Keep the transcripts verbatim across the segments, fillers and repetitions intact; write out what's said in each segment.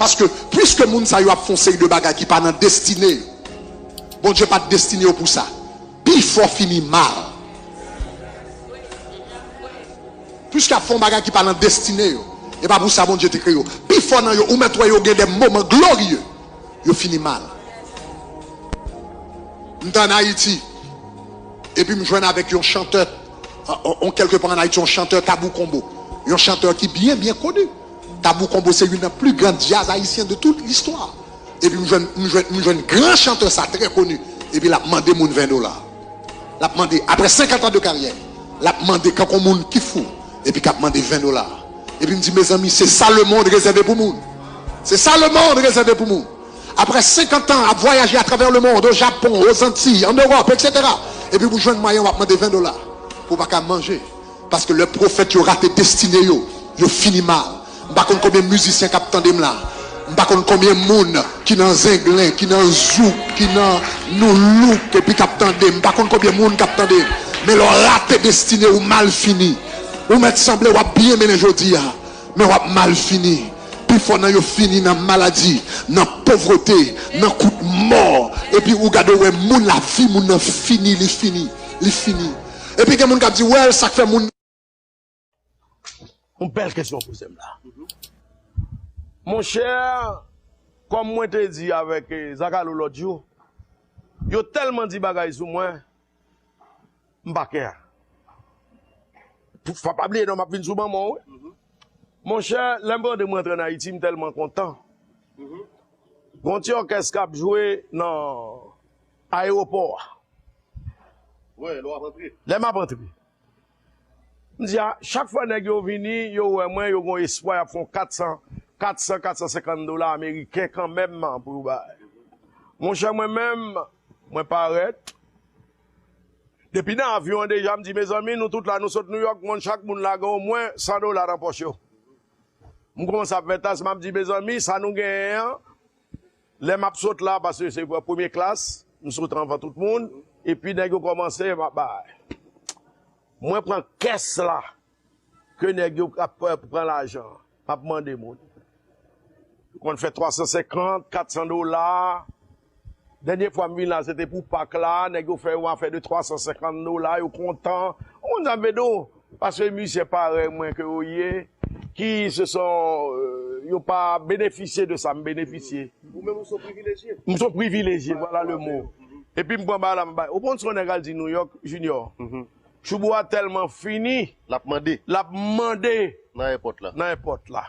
Paske, piske moun sa yo ap fè yon seri de bagay ki pa nan destine yo, Bondye pa t destine yo pou sa. Pifò fini mal. Piske ap fè yon bagay ki pa nan destine yo, e pa pou sa Bondye te kreye yo. Pifò nan yo, ou mèt wè yo gen de moman glorye, yo fini mal. M t ann Ayiti, epi m jwenn avèk yon chantè, an, an, an kèlke pa ann Ayiti, yon chantè Tabou Combo. Yon chantè ki byen, byen koni. Tabou Combo se youn nan pli gran djaz ayisyen de tout listwa. Epi m jwenn, m jwenn, m jwenn gran chantè sa trè koni. Epi l ap mande moun ven dola. L ap mande, apre senkant an de karyè, l ap mande kankou moun ki fou. Epi k ap mande ven dola. Epi m di, mezanmi, se sa lemonn rezève pou moun. Se sa lemonn rezève pou moun. Apre senkant an ap vwayaje atravè lemonn, o Japon, o Zantiy, an Ewòp, etsetera. Epi pou jwenn mwayen w ap mande ven dola pou w pa ka manje. Paske lè pwofèt yo rate destine yo, yo fini mal. M pa konn konbyen mizisyen k ap tande m la. M pa konn konbyen moun ki nan zenglen, ki nan zouk, ki nan noulouk, epi k ap tande m. M pa konn konbyen moun k ap tande m. Men lè w rate destine, ou mal fini. Ou mèt sanble w ap byen mennen jodi a, men w ap mal fini. Pifò nan yo fini nan maladi, nan povrete, nan kout mò. Epi ou gade, ou wè moun, lavi moun nan fini, li fini, li fini. Epi gen moun k ap di, wè, sa k fè moun Yon bèl kesyon w poze m la. Monchè, kòm mwen te di avèk, eh, Zakalo lòt jou, yo tèlman di bagay sou mwen, m pa kè. Pou, fò pa bliye non, m ap vin sou manman w, wi. Monchè, lè m rantre, mwen rantre ann Ayiti, m tèlman kontan. Gon ti òkès k ap jwe nan ayewopò a. Lè m ap antre. M di a, chak fwa nèg yo vini, yo wè mwen, yo gon espwa, y ap fè yon kat san, kat san, kat san senkant dola ameriken kanmenm pou yo bay. Monchè, mwen menm, mwen parèt. Depi nan avyon an deja, m di, mezanmi, nou tout la, nou sot Nouyòk, moun, chak moun la gen omwen san dola nan pòch yo. M kòmanse ap fè tas, m ap di, mezanmi, sa nou genyen an, lè m ap sot la, paske se premye klas, m sot anvan tout moun, epi nèg yo kòmanse, m ap bay. Mwen pran kès la, ke nèg yo ap pran lajan, m ap mande moun. Yo konn fè twa san senkant, kat san dola. Dènye fwa m vin la, se te pou Pak la, nèg yo fè yon afè de twa san senkant dola, yo kontan. Ou konn sa m vle di w? Paske misye parèy mwen ke yo ye, ki se son, euh, yo pa benefisye de sa m benefisye. Ou menm ou se yon privilejye. M se yon privilejye, vwala le mo. Epi m pran bagay la, m bay. Ou konn se yon nèg al di Nouyòk, Junior. Choubou a tèlman fini. L ap mande. L ap mande. Nan èpòt la. Nan èpòt la.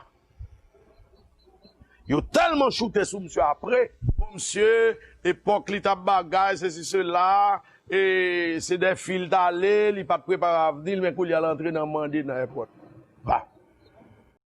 Yo tèlman choute sou misye apre. Bon, misye, epòk li t ap bagay, sesi, sela, e se de fi l t ale, li pa t prepare avni l, men kounye a l antre nan mande nan èpòt.